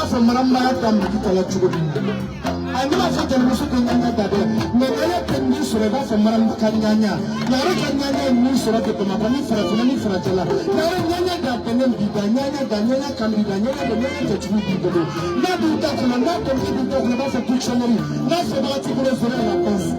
Fɔ maramba da miki la cogo min na a ne b'a fɔ jelimuso ko ɲaɲa da dɛ mɛ ɲaɲa tɛ min sɔrɔ i b'a fɔ maramba ka ɲaɲa ɲare ka ɲaɲa ye min sɔrɔ kɛ Bamakɔ ni farafinna ni farajɛla ɲare ɲaɲa da bɛnnen b'i da ɲaɲa da ɲaɲa kan b'i da ɲaɲa da ɲaɲa jɛjugu b'i bolo n'a b'i da kɔnɔ n'a dɔnkili b'i da kɔnɔ i b'a fɔ dictionnaire n'a fɔbaga t'i bolo zéro la base.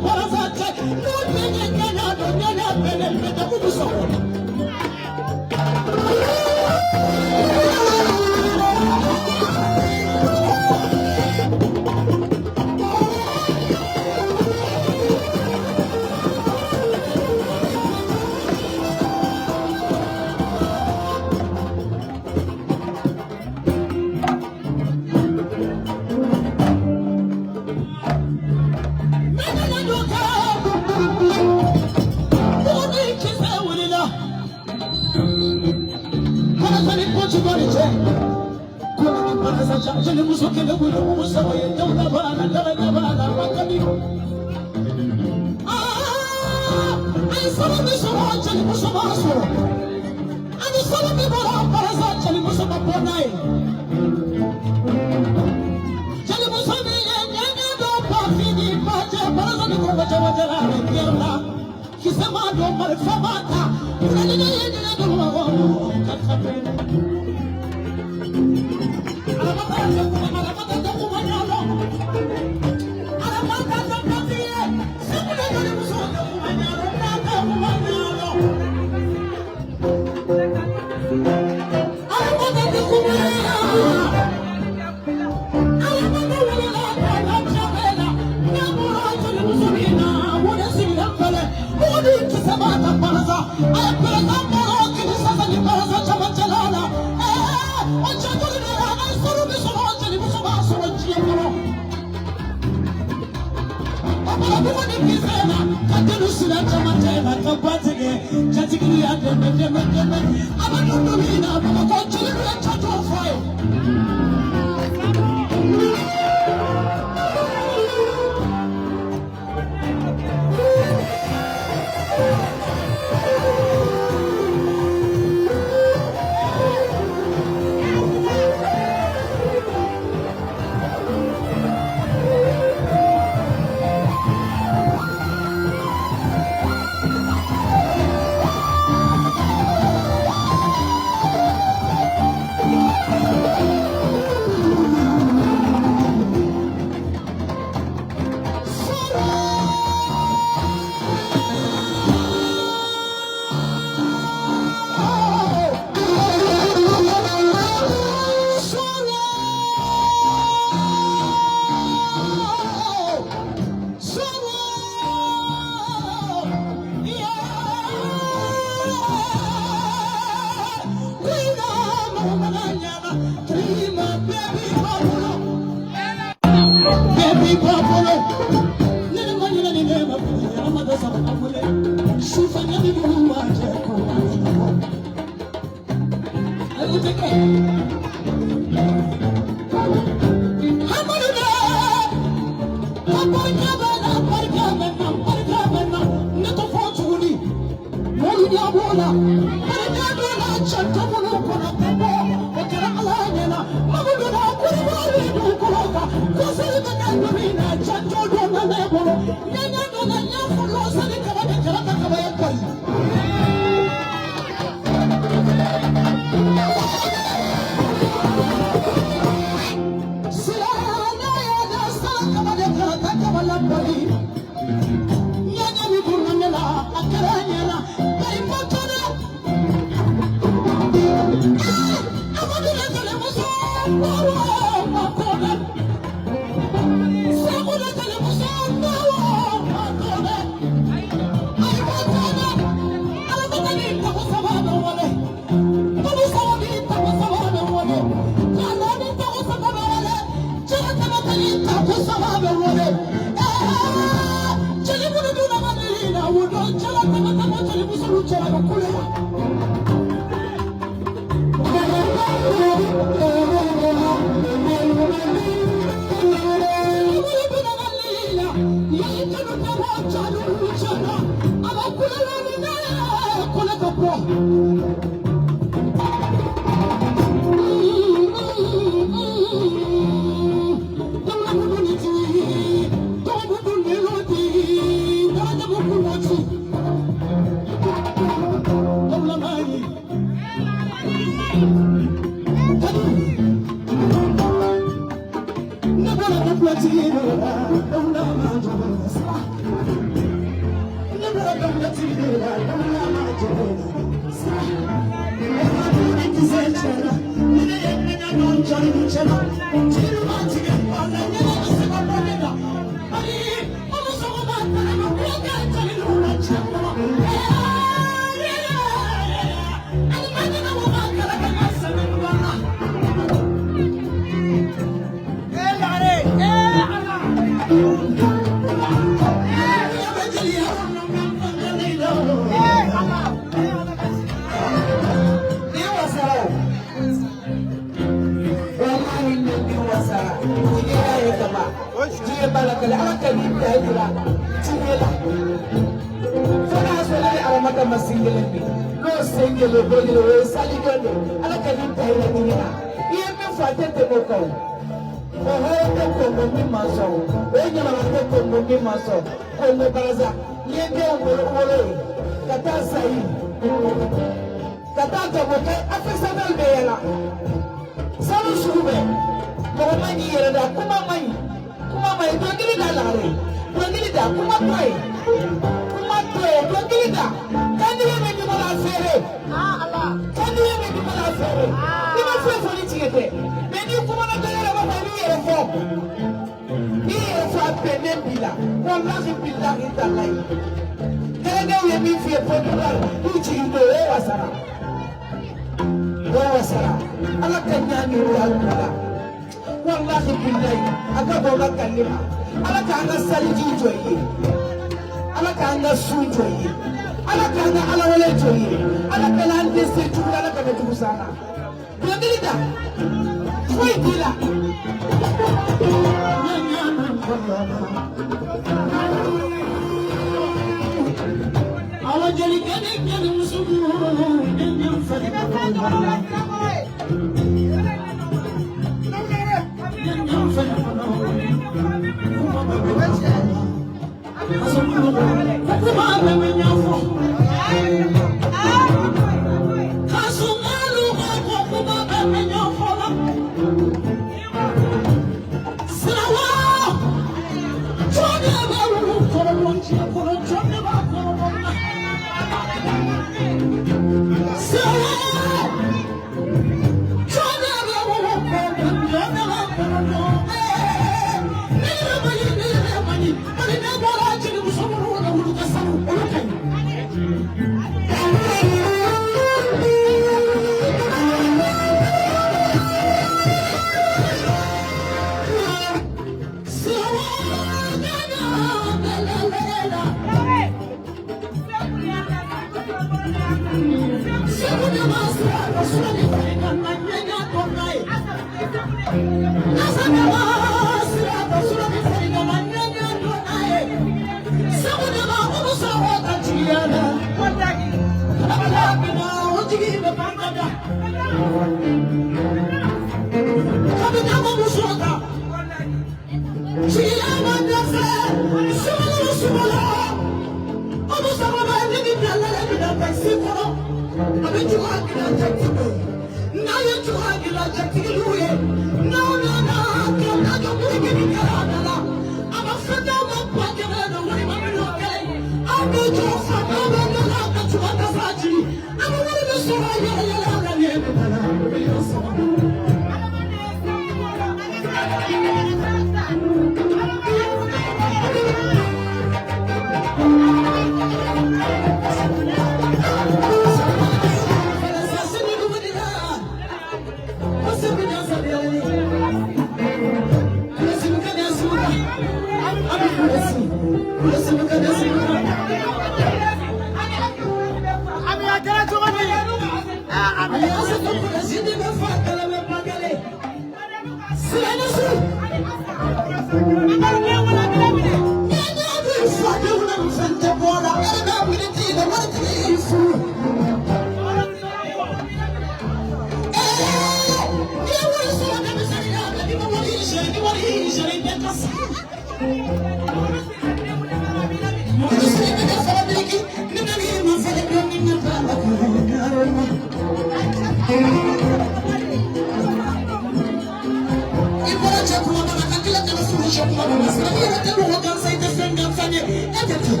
Kana furu cɛ kuma dɔ la sira i yɛrɛ tɛ mɔgɔ gansan i tɛ fɛn gansan ye e tɛ ten.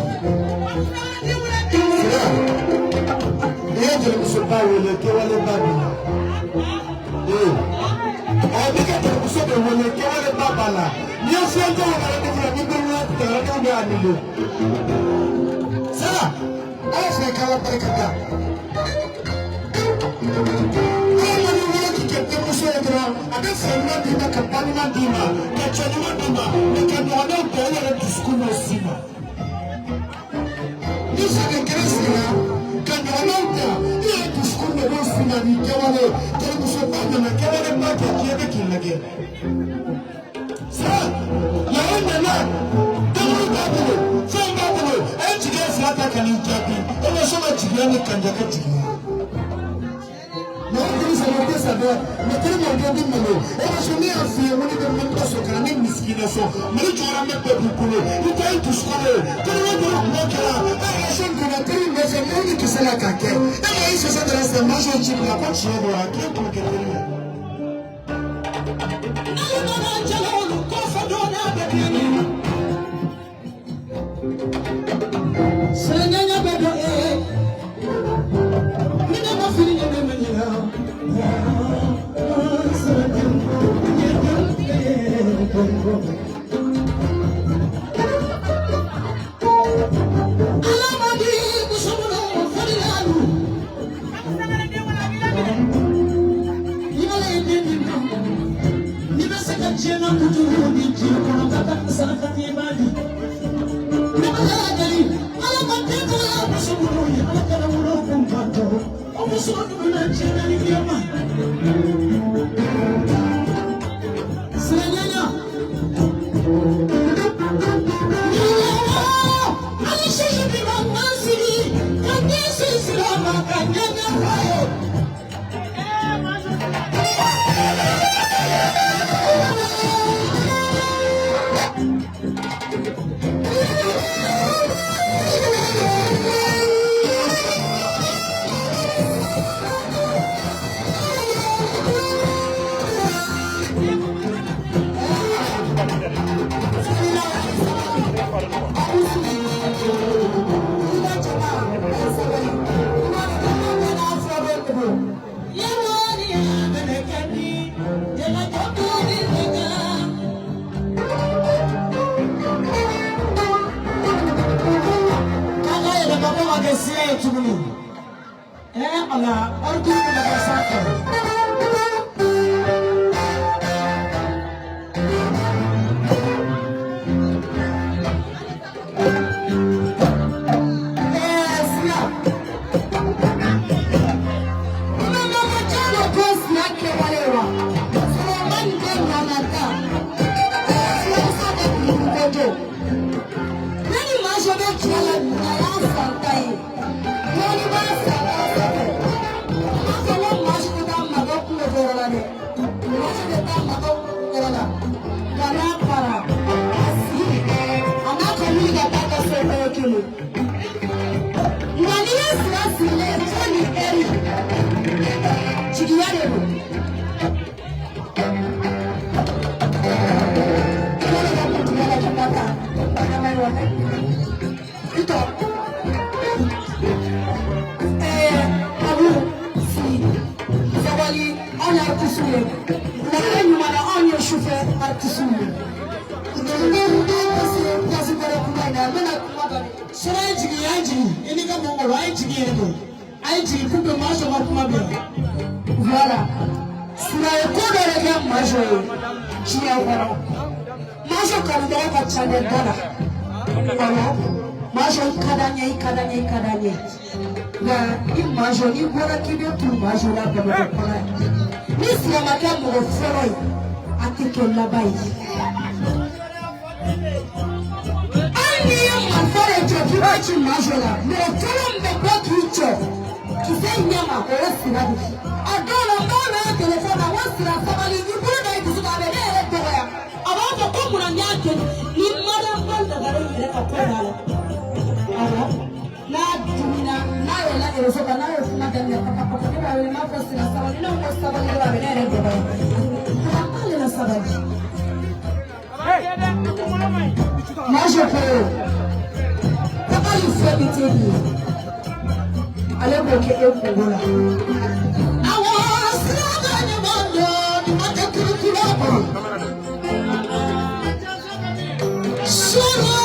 N'i ye jelimusoba wele kɛwale ba b'i la. Ee ɔ n'i ka jelimuso de wele kɛwale ba b'a la. N'i ye fiyentɔ wele rendez-vous la ni bolo tigɛ rendez-vous bɛ annulé. Sara aw fɛ k'ala barika da. Ala ma ni wolo k'i kɛ denmuso ye dɔrɔn a bɛ fɛ ɲuman d'i ma ka ba ɲuman d'i ma ka cɛ ɲuman d'i ma mɛ ka ɲɔgɔnnaw bɛn i yɛrɛ dusukun n'o si ma. Ni faden kɛnɛ sigira ka ɲɔgɔnnaw ta i yɛrɛ dusukun de b'o si ma ni kɛwale jelimusoba nana kɛwale ba kɛ diɲɛ bɛ k'i lajɛ. Sara yàrá nana denwolo b'a bolo fɛn b'a bolo a ye jigiya fila ta ka n'i jaabi e ma sɔn ka jigiya ni kanja kɛ jigiya. Mɔgɔ teri saba tɛ sa dɛ mɛ teri mɔden bɛ malo e ma sɔn ne y'a f'i ye ko ne bɛ mali sɔrɔ ka na ne misikina sɔn mali jɔyɔrɔ bɛ bɛɛ b'i bolo i ta ye dusukolo ye teri o teri kuma kɛra e yɛrɛ sɔn donna teri nɔfɛ mɔgɔ ni kisɛ la k'a kɛ e ma i fasa dara sisan maa sɔn ci bila ko tiɲɛ don a k'e kun kɛ teri ye. Moi je peux. Papa il fait du thé. Allez bloquer le Congo là. Awa siraba ni mando ni mate kurukura ba. Solo.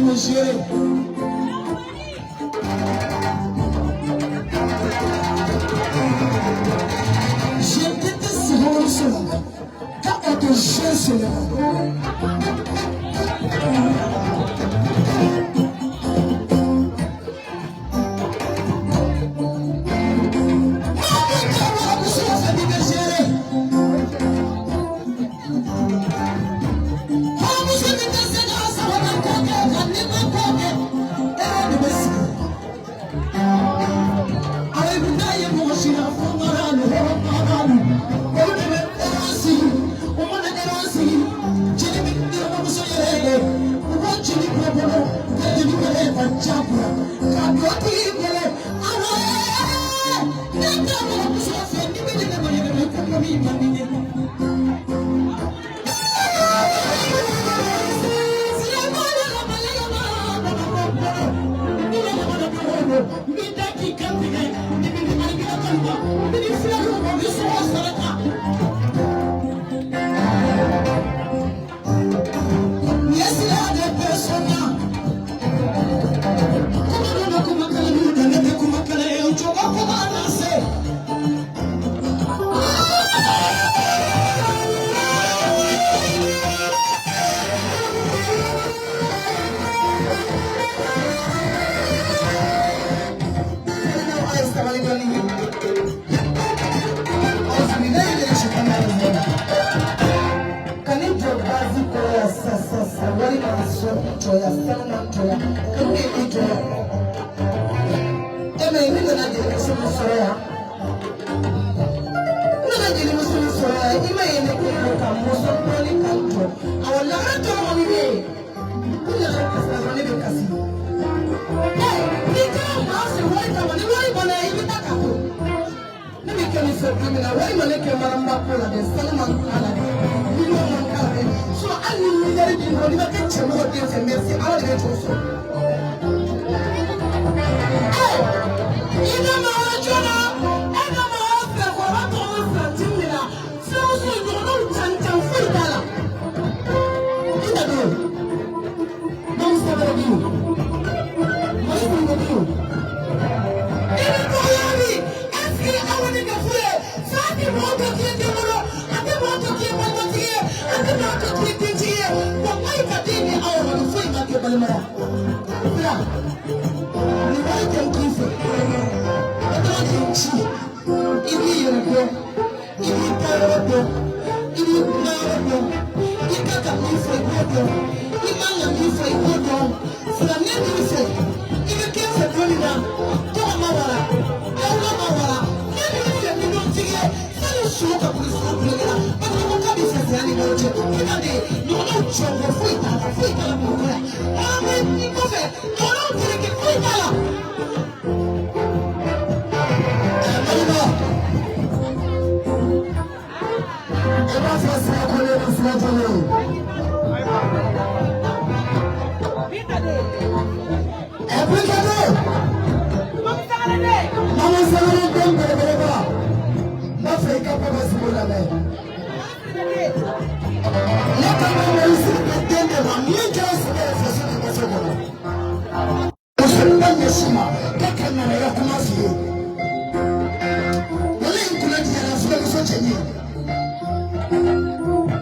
n'i bɛ gérer. Je déteste hɔrɔnmuso la quand on te gère seulement. Hɔrɔnmuso fɛ n'i bɛ gérer. Hɔrɔnmuso min tɛ se k'a sabanan ko kɛ ka n'i ma ko kɛ, e de bɛ sigi. Ale bɛ taa ye mɔgɔ si la fo mara ni hɔrɔn mara ni. Olu de bɛ hɔrɔn sigi, u mana hɔrɔn sigi, jeli bɛ hɔrɔnmuso yɛrɛ ye. U b'o jeli bɔ bolo, ka jeli wele ka jagoya, ka dɔ tigi wele. Awɔ, ne tɛ hɔrɔnmuso fɛ, ni bɛ yɛlɛma yɛlɛma i ko min man di ne ye. Kan'i jɔ gazi kɔrɔ yan sisan sisan sisan walima sɔrɔ jɔya sanu jɔya kanu de b'i jɔ yan. E mɛ ne nana jelimuso min sɔrɔ yan, n nana jelimuso min sɔrɔ yan, i ma ye ne ko ka muso dɔɔni ka n jɔ. Awɔ, lagare tɔɔrɔ kɔni bɛ yen, ko lagare kasira dɔrɔn ne bɛ kasi. Ɛ n'i taara maa fɛ wari kama, ni wari banna i bɛ taa k'a to. Ne bɛ kɛ nin fɛ don min na, walima ne kɛ maramba ko la dɛ, sanu man k'a la dɛ, miliyɔn man k'a la dɛ. Sinon hali ni miliyari b'i bolo, n'i ma kɛ cɛmɔgɔ den fɛ, merci, Ala de bɛ jɔ sɔrɔ. Ɛ i ka mɔgɔ joona, e ka mɔgɔ fɛ kɔrɔba tɔgɔ bɛ Faransi min na, fɛnmuso ɲɔgɔnnaw can can foyi t'a la. I ta don, dɔw sɛbɛn bi, Mali sɛbɛn bi. I bɛ tɔgɔya bi, est-ce que aw ni ka furu ye? Fa tɛ mɔgɔ tɔ k'i den bolo, a tɛ mɔgɔ tɔ k'i balimatigi ye, a tɛ mɔgɔ tɔ k'i dentigi ye. Walayi ka den di aw ma, nin foyi ma kɛ balimaya. Sira, nin wari tɛ k'i fɛ, o dɔrɔn de ye ci. I b'i yɛrɛ dɔn, i b'i taayɔrɔ dɔn, i b'i kumayɔrɔ dɔn, i ka kan min fɔ i b'o dɔn, i man kan min fɔ i b'o dɔn. Silamɛ b'i fɛ, i bɛ kɛ fɛ don min na, tɔgɔ ma wara, dawula ma wara, ne b'i fɛ miliyɔntigi ye, sani su ka boli su kulonkɛ la, parce que ko k'a b'i fɛ saya ni ɲɔgɔn cɛ. I ka de ɲɔgɔnnaw jɔnjɔ foyi t'a la, foyi t'a la Bamakɔ yan. An bɛ i kɔfɛ, ɲɔgɔnnaw tereke foyi t'a la. Maliba, i b'a fɔ sira kɔlen ni sira jɔlen ye. Ɛ Bikado, Mama Sangare den belebeleba, n b'a fɛ i ka bɔ ka sigi o lamɛn. Ne ka bɔ Moyi Sidibe den de ma, min kɛra sɛbɛ ye faso ni muso kɔnɔ. Muso ba ɲɛsin ma k'a ka ŋanaya kuma f'i ye. Wale in kunna diyara fulamuso cɛ ɲɛ.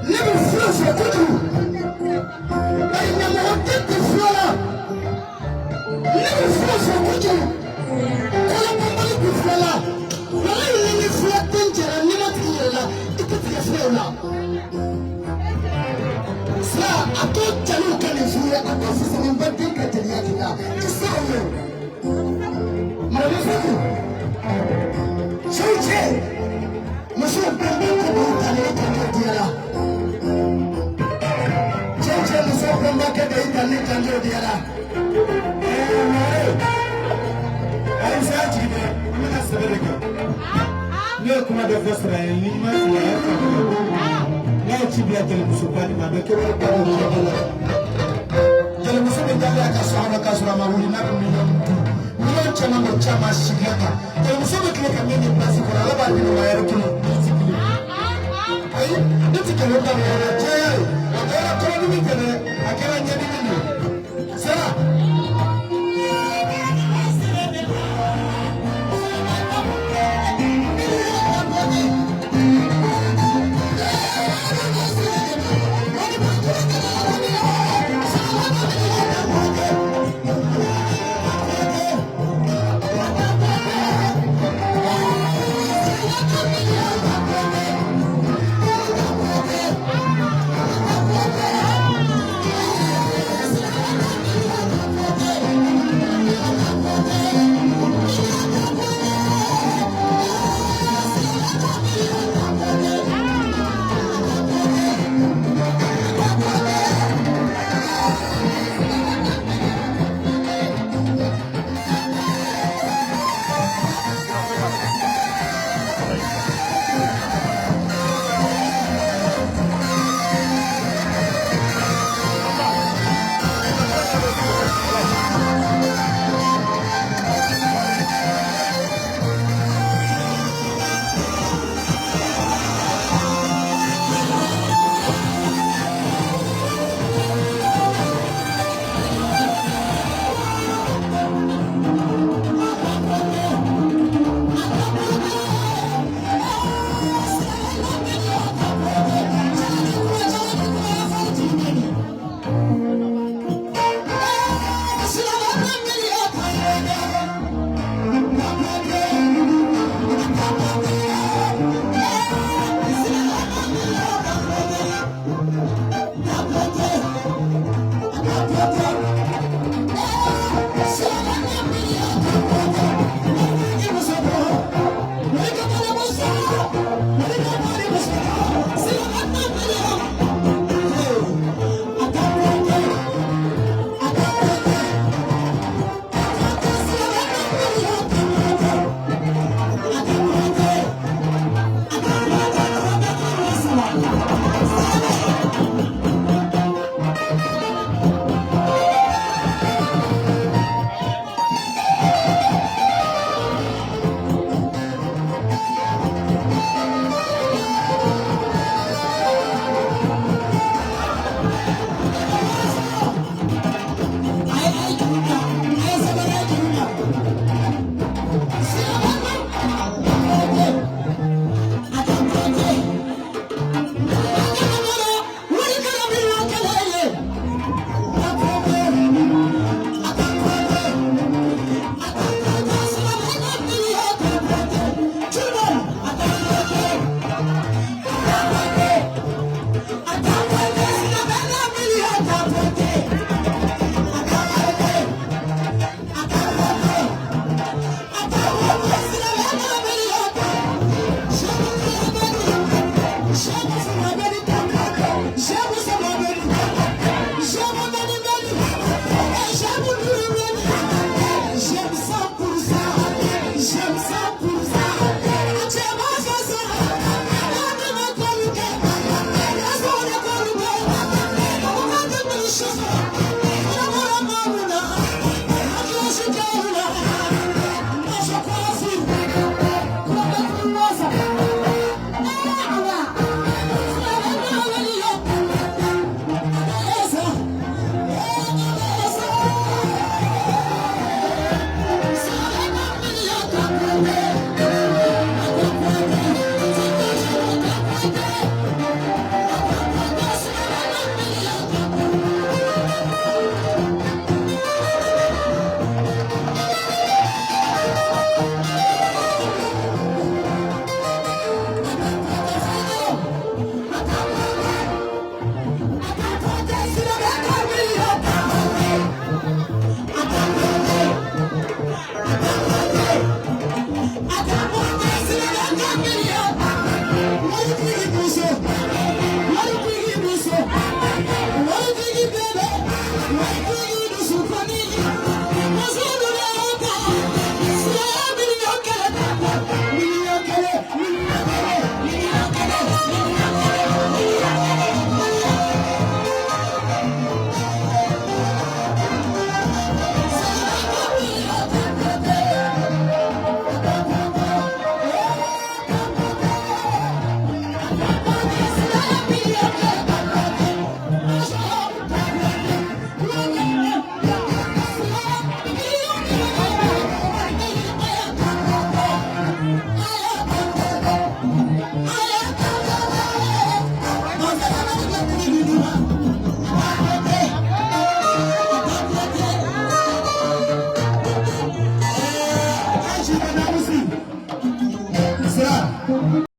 Ne bɛ fula fɛ kojugu. Bari ɲɛmɔgɔ den tɛ fula la. Ne bɛ fula fɛ kojugu. Kɔlɔbɔnbali bɛ fula la. Walayi ni ni fula den jɛra n'i ma tigɛ i yɛrɛ la, i tɛ tigɛ fulaw la. Sira a to jaliw ka nin f'i ye, a to fisaninba den ka jeliya k'i la. I se o ye. Maramuso cɛw cɛ, musow bɛnbɛn ko b'u ta ni janjo diyara. Cɛw cɛ, musow bɛnbakɛ de y'i ta ni janjo diyara. Ɛɛ mɔgɔ, ayi saya jigin dɛ, an bɛna sɛbɛ de kɛ. Ne ye kuma dɔ fɔ sira ye, ni ma fili a y'a faamuya. N'a ye ci bila jelimusoba nin ma, a bɛ kɛwale ba dɔ kɛ la. Jelimuso bɛ dalen a ka so kɔnɔ k'a sɔrɔ a ma wuli n'a bɛ miliyɔn duuru. Miliyɔn caman bɛ caman si dilan kan. Jelimuso bɛ tile ka min di pilasi kɔrɔ, Ala b'a di ne ma ɛri kelen, miniti kelen. Ayi, ne ti kɛlɛ da mɔgɔ la, caya ye. A kɛra kɔnɔdimi tɛ dɛ, a kɛra ɲɛdimi de ye. Sira, Thank you.